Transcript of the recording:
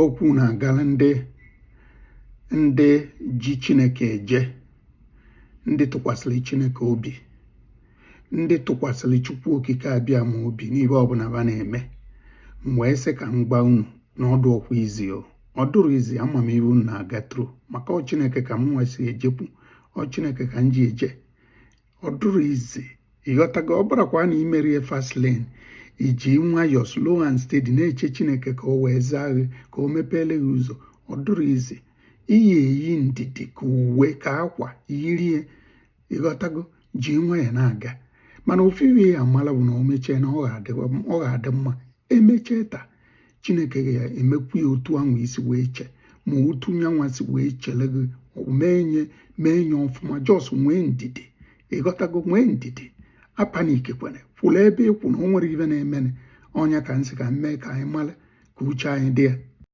Okwu na-agala ndị ji Chineke eje, ndị tụkwasịrị Chineke obi, ndị tụkwasịrị Chukwu Okike Abịama obi n'ihe ọbụla ba na-eme. M wee sị ka m gwa unu na ọ dụọkwa easy o. Ọ dụrụ easy. Ama m ihe unu na-aga through, maka ọ Chineke ka m nwa si ejekwu, ọ Chineke ka m ji eje. Ọ dụrụ easy, ịghọtago? Ọ bụrakwa na imerie fast lane, iji nwayọọ, slow and steady, na-eche Chineke ka o wee zaa gị, ka o mepeele gị ụzọ. Ọ dụrụ easy. Iyi eyi ndidi ka uwe, ka akwa yirie, ịghọtago? Ji nwayọọ na-aga, mana ofu ihe ya amala bụ na o mechie na ọ ga-adị mma. Emechie taa, Chineke ga-emekwu ya otu ahụ isi wee che, ma otu nyanwa si wee chele gị mee nye, mee nye ọfụma. Just nwee ndidi, ịghọtago? Nwee ndidi, apanikekwana, kwụrụ ebe ịkwụ na o nwere ibe na-emene. Ọnya ka nsị ka m mee ka anyị mara ka uche anyị dị ya.